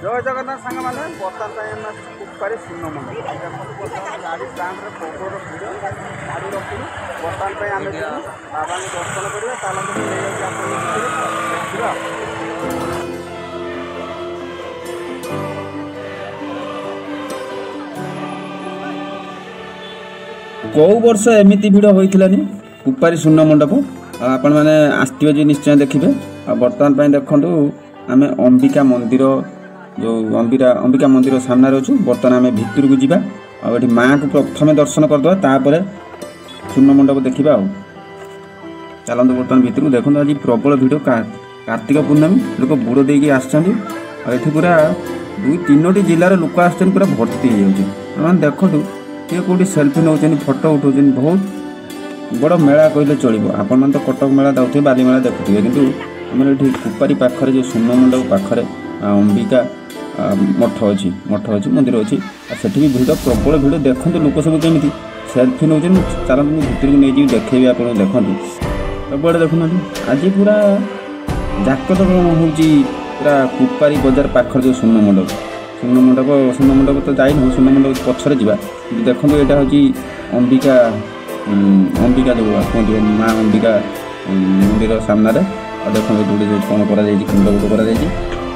ଜୟ ଜଗନ୍ନାଥ ସାଙ୍ଗମାନେ, ବର୍ତ୍ତମାନ ପାଇଁ ଆମେ ଆସିଛୁ କୁପାରୀ ଶୂନ ମଣ୍ଡପ। ଦେଖନ୍ତୁ, ବର୍ତ୍ତମାନ ଗାଡ଼ି ଷ୍ଟାଣ୍ଡରେ ପ୍ରବଳ ଭିଡ଼। ଗାଡ଼ି ରଖିଲୁ। ବର୍ତ୍ତମାନ ପାଇଁ ଆମେ ଯିବୁ ବାବାଙ୍କୁ ଦର୍ଶନ କରିବା। ଚାଲନ୍ତୁ, ମୁଁ ନେଇଯାଉଛି ଆପଣଙ୍କ ଭିତରେ ଦେଖିବା। କେଉଁ ବର୍ଷ ଏମିତି ଭିଡ଼ ହୋଇଥିଲାନି କୁପାରୀ ଶୂନ ମଣ୍ଡପ। ଆଉ ଆପଣମାନେ ଆସିଥିବେ ଯେ ନିଶ୍ଚୟ ଦେଖିବେ। ଆଉ ବର୍ତ୍ତମାନ ପାଇଁ ଦେଖନ୍ତୁ, ଆମେ ଅମ୍ବିକା ମନ୍ଦିର, ଯେଉଁ ଅମ୍ବିକା ମନ୍ଦିର ସାମ୍ନାରେ ଅଛୁ। ବର୍ତ୍ତମାନ ଆମେ ଭିତରକୁ ଯିବା ଆଉ ଏଠି ମାଆଙ୍କୁ ପ୍ରଥମେ ଦର୍ଶନ କରିଦେବା, ତାପରେ ଶୂନ ମଣ୍ଡପ ଦେଖିବା। ଆଉ ଚାଲନ୍ତୁ ବର୍ତ୍ତମାନ ଭିତରକୁ। ଦେଖନ୍ତୁ, ଆଜି ପ୍ରବଳ ଭିଡ଼। କାର୍ତ୍ତିକ ପୂର୍ଣ୍ଣମୀ, ଲୋକ ବୁଡ଼ ଦେଇକି ଆସିଛନ୍ତି। ଆଉ ଏଠି ପୁରା ଦୁଇ ତିନୋଟି ଜିଲ୍ଲାର ଲୋକ ଆସିଛନ୍ତି, ପୁରା ଭର୍ତ୍ତି ହେଇଯାଉଛି। ଆପଣମାନେ ଦେଖନ୍ତୁ, କିଏ କେଉଁଠି ସେଲ୍ଫି ନେଉଛନ୍ତି, ଫଟୋ ଉଠାଉଛନ୍ତି। ବହୁତ ବଡ଼ ମେଳା କହିଲେ ଚଳିବ। ଆପଣମାନେ ତ କଟକ ମେଳା ଯାଉଥିବେ, ବାଲିମେଳା ଦେଖୁଥିବେ, କିନ୍ତୁ ଆମର ଏଠି କୁପାରୀ ପାଖରେ ଯେଉଁ ଶୂନ ମଣ୍ଡପ ପାଖରେ ଅମ୍ବିକା ମଠ ଅଛି, ମନ୍ଦିର ଅଛି, ଆଉ ସେଠି ବି ଭିଡ଼, ପ୍ରବଳ ଭିଡ଼। ଦେଖନ୍ତୁ, ଲୋକ ସବୁ କେମିତି ସେଲ୍ଫି ନେଉଛନ୍ତି। ଚାଲନ୍ତୁ, ମୁଁ ଭିତରକୁ ନେଇଯିବି, ଦେଖେଇବି ଆପଣଙ୍କୁ। ଦେଖନ୍ତୁ, ସବୁଆଡ଼େ ଦେଖୁନାହାନ୍ତି, ଆଜି ପୁରା ଜାକଜମକ ହେଉଛି ପୁରା କୁପାରୀ ବଜାର ପାଖରେ ଯେଉଁ ଶୂନ ମଣ୍ଡପ। ଶୂନ ମଣ୍ଡପ ତ ଯାଇନୁ, ଶୂନ ମଣ୍ଡପ ପଛରେ ଯିବା। କିନ୍ତୁ ଦେଖନ୍ତୁ, ଏଇଟା ହେଉଛି ଅମ୍ବିକା ଯେଉଁ କୁହନ୍ତି, ମା ଅମ୍ବିକା ମନ୍ଦିର ସାମ୍ନାରେ। ଆଉ ଦେଖନ୍ତୁ, ଏଠି ଗୋଟେ ଯେଉଁ କ'ଣ କରାଯାଇଛି, କୁଣ୍ଡ ଗୋଟେ କରାଯାଇଛି।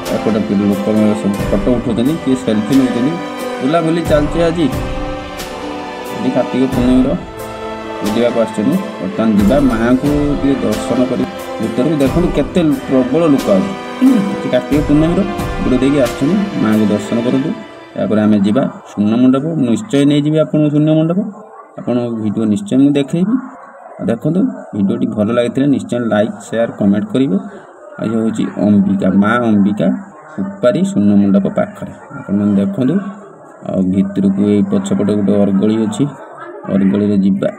ଏପଟେ ଲୋକ ସବୁ ଫଟୋ ଉଠାଉଛନ୍ତି, କିଏ ସେଲ୍ଫି ନେଉଛନ୍ତି। ବୁଲାବୁଲି ଚାଲିଛି ଆଜି। ଆଜି କାର୍ତ୍ତିକ ପୂର୍ଣ୍ଣିମାର ବୁଲିବାକୁ ଆସିଛନ୍ତି। ବର୍ତ୍ତମାନ ଯିବା ମାଆଙ୍କୁ ଟିକେ ଦର୍ଶନ କରି ଭିତରକୁ। ଦେଖନ୍ତୁ, କେତେ ପ୍ରବଳ ଲୋକ ଆଜି କାର୍ତ୍ତିକ ପୂର୍ଣ୍ଣିମାର ବୁଡ଼ ଦେଇକି ଆସିଛନ୍ତି। ମାଆଙ୍କୁ ଦର୍ଶନ କରନ୍ତୁ, ତାପରେ ଆମେ ଯିବା ଶୂନ୍ୟ ମଣ୍ଡପ। ନିଶ୍ଚୟ ନେଇଯିବି ଆପଣଙ୍କୁ ଶୂନ୍ୟ ମଣ୍ଡପ, ଆପଣଙ୍କ ଭିଡ଼ିଓ ନିଶ୍ଚୟ ମୁଁ ଦେଖେଇବି। ଆଉ ଦେଖନ୍ତୁ, ଭିଡ଼ିଓଟି ଭଲ ଲାଗିଥିଲେ ନିଶ୍ଚୟ ଲାଇକ୍, ସେୟାର, କମେଣ୍ଟ କରିବେ। ଆଉ ଇଏ ହେଉଛି ଅମ୍ବିକା, ମା ଅମ୍ବିକା, କୁପାରୀ ଶୂନ୍ୟ ମଣ୍ଡପ ପାଖରେ। ଆପଣମାନେ ଦେଖନ୍ତୁ। ଆଉ ଭିତରକୁ ଏଇ ପଛପଟେ ଗୋଟେ ଅରଗଳି ଅଛି, ଅରଗଳିରେ ଯିବା।